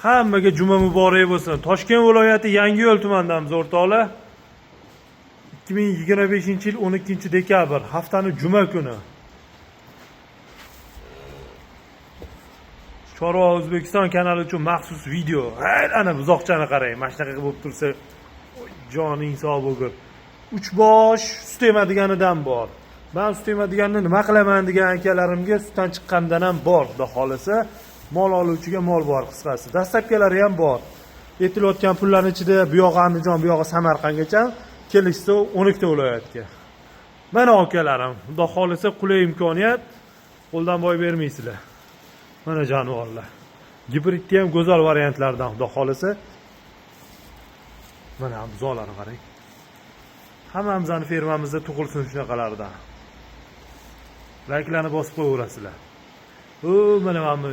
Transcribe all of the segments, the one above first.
Hammaga juma muborak bo'lsin. Toshkent viloyati Yangiyo'l tumanidamiz o'rtoqlar. 2025-yil 12 dekabr, haftani juma kuni. Chorva O'zbekiston kanali uchun maxsus video. Ana buzoqchani qarang, mana shunaqa bo'lib tursa, joning sog' bo'lgur. Uch bosh sut emadiganidan bor. Men sut emadiganni nima qilaman degan akalarimga sutdan chiqqandan ham bor, xudo xolasa. Mol oluvchiga mol bor, qisqasi. Dastlabkalari ham bor. Aytilayotgan pullarning ichida bu yog'i Andijon, bu yog'i Samarqandgacha kelishsa 12 ta viloyatga. Mana akalarim, xudo xolasa qulay imkoniyat, qo'ldan boy bermaysizlar. Mana jonivorlar. Gibridni ham go'zal variantlardan xudo xolasa. Mana buzoqlarni qarang. Hammamizni fermamizda tug'ilsin shunaqalardan. Layklarni bosib qo'yaverasizlar. U mana bu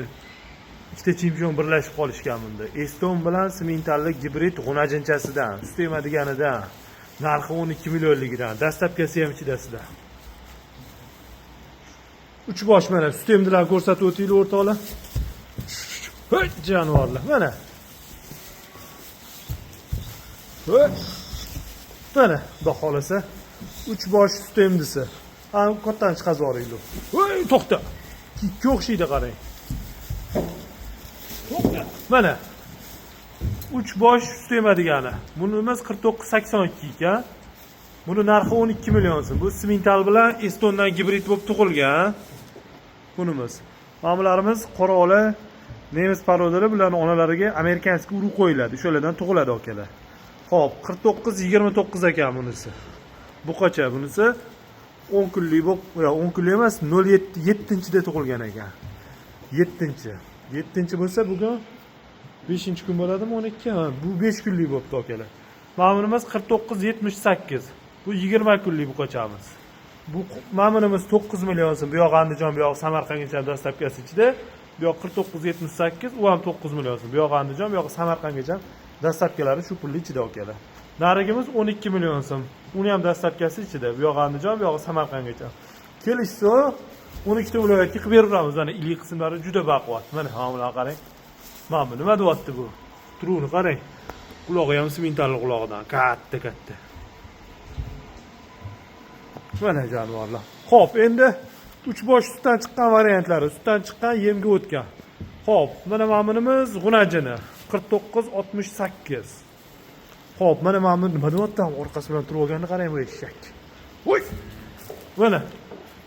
ikkita chempion birlashib qolishgan bunda. Eston bilan simentallik gibrid g'unajinchasidan, sut emadiganidan, narxi 12 millionligidan, dastlabkasi ham ichidasidan. Uch bosh mana sut emdilar ko'rsatib o'tinglar o'rtoqlar. Hey, jonivorlar, mana. Hey. Mana, xudo xolasa, uch bosh sut emdisi. Ha, kattani chiqazib yuboringlar. Voy, to'xta. Kikka o'xshaydi qarang. To'xta. Mana. Uch bosh sut emadigani. Bunimiz 49.82 ekan. Buni narxi 12 million so'm. Bu simental bilan Estondan gibrid bo'lib tug'ilgan. Bunimiz. Mana bularimiz qora nemis parodalari, bularning onalariga американский urug' qo'yiladi. O'shalardan tug'iladi akalar. Xo'p, 49.29 ekan bunisi. Buqacha bunisi 10 kunlik bo'lib, yo'q, 10 kunlik emas, 07 7-da tug'ilgan ekan. 7-chi. 7-chi bo'lsa bugun 5-kun bo'ladimi 12? Ha, bu 5 kunlik bo'libdi akalar. Mana bunimiz 49.78. Bu 20 kunlik buqachamiz. Bu mana bunimiz 9 million so'm. Bu yoq Andijon, bu yoq Samarqandgacha dastlabkasi ichida. Bu yoq 49.78, u ham 9 million so'm. Bu yoq Andijon, bu yoq Samarqandgacha dastlabkalari shu pulni ichida akalar. Narigimiz 12 million so'm. Uni ham dastlabkasi ichida. Bu yoq Andijon, bu yoq Samarqandgacha. Kelishsa 12 ta viloyatga qilib beraveramiz. Mana ilik qismlari juda baquvvat. Mana ha, bularni qarang. Mana bu nima deyapti bu? Turuvini qarang. Qulog'i ham simentalli qulog'idan, katta katta. Mana jonivorlar. Xo'p, endi uch bosh sutdan chiqqan variantlari, sutdan chiqqan yemga o'tgan. Xo'p, mana bunimiz g'unajini 49.68. Xo'p, mana bu nima deyapti? Orqasi bilan turib olganini qarang bu eshak. Voy! Mana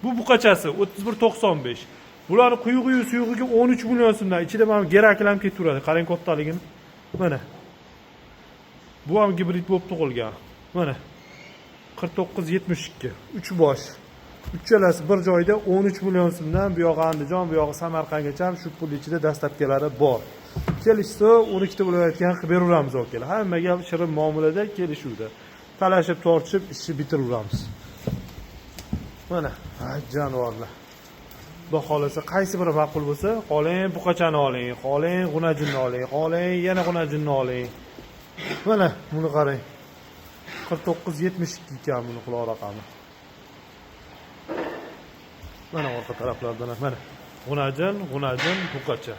bu buqachasi 31.95. Bularni quyug'i suyug'iga 13 million so'mdan. Ichida mana gerakl ham ketaveradi. Qarang kattaligini. Mana. Bu ham gibrid bo'lib tug'ilgan. Mana. 49.72. 3 bosh. Uchalasi bir joyda 13 million so'mdan, bu yog'i Andijon, bu yog'i Samarqandgacha shu pul ichida dastlabkalari bor. Kelishsa 12 ta viloyatga ham qilib beraveramiz akalar. Hammaga shirin muomalada, kelishuvda. Talashib, tortishib ishni bitiraveramiz. Mana, ay jonivorlar. Xudo xolasa qaysi biri ma'qul bo'lsa, xohlang buqachani oling, xohlang g'unajinni oling, xohlang yana g'unajinni oling. Mana buni qarang. 49.72 ekan buni quloq raqami. Mana orqa taraflardan mana g'unajin, g'unajin, buqacha.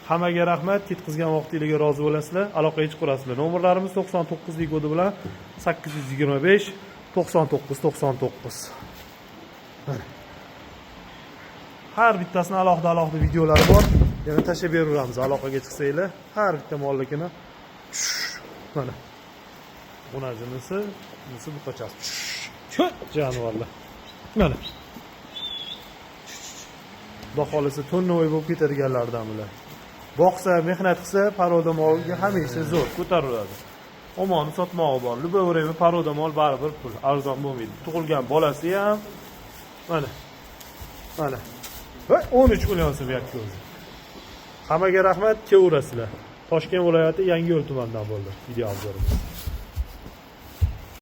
Hammaga rahmat, ketkazgan vaqtingizga rozi bo'lasizlar. Aloqaga chiqarasizlar. Nomerlarimiz 99 lik kodi bilan 825 99 99. Mana. Har bittasini alohida alohida videolari bor. Yana tashlab beraveramiz aloqaga chiqsanglar. Har bitta mollikini. Mana. G'unajinisi, bunisi buqachasi. Jonivorlar. Mana. Xudo xolasa тонновый bo'lib ketadiganlardan bular. Boqsa, mehnat qilsa, порода molga hamisha zo'r ko'tariladi. Omoni sotmog'i bor. Любой время порода mol baribir pul, arzon bo'lmaydi. Tug'ilgan bolasi ham mana. Mana. Va 13 million so'm yakka o'zi. Hammaga rahmat, kelaverasizlar. Toshkent viloyati Yangiyo'l tumanidan bo'ldi video обзор imiz.